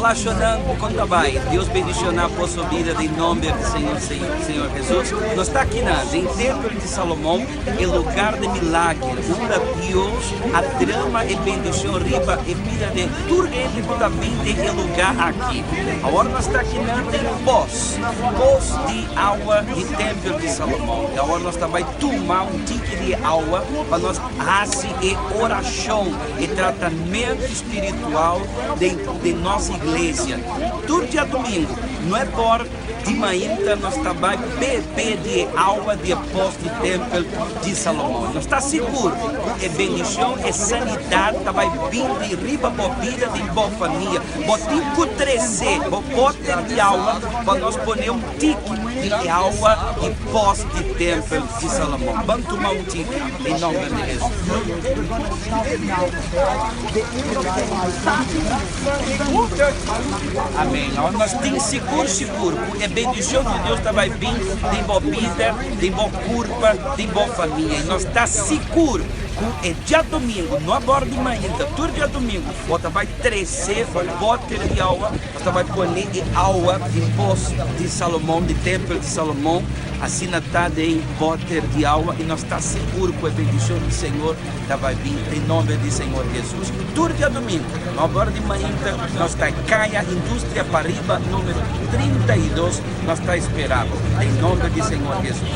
Hola shonnan, kon ta bai? Dios bendishoná boso bida den nomber di Señor Señor Jesus. Nos ta akinan den Tempel di Salomon, e lugar di milager, unda Dios a drama e bendishon riba e bida di tur hende ku ta bin den e lugar aki. Awor nos ta akinan den pos, pos di awa di Tempel di Salomon. I awor nos ta bai tuma un tiki di e awa pa nos hasi e orashon, e tratamentu spiritual den den nos iglesia. Tur diadomingo, nuebe or di mainta nos ta bai bebe di e awa di e pos di tempel di Salomon. Nos ta sigur ku e bendishon, e sanidat ta bai bin di riba bo bida, di bo famia. Bo tin ku trese bo boter di awa pa nos pone un tiki di e awa di pos di tempel di Salomon. Ban tuma un tiki den nomber di Hesus. Amen. Awor nos tin sigur sigur ku e bendishon di Dios ta bai bin den bo bida, den bo kurpa, den bo famia. I nos ta sigur ku e djadumingu, no abor di mainta, tur djadumingu bo ta bai trese bo boter di awa, bo ta bai pone e awa di pos di Salomon, di tempel di Salomon, asina ta den boter di awa, i nos ta sigur ku e bendishon di Señor ta bai bin den nomber di Señor Jesus. Tur diadomingo, nob'or di mainta, nos ta Kaya Industria Pariba numero 32, nos ta espera bo den nomber di Señor Jesus.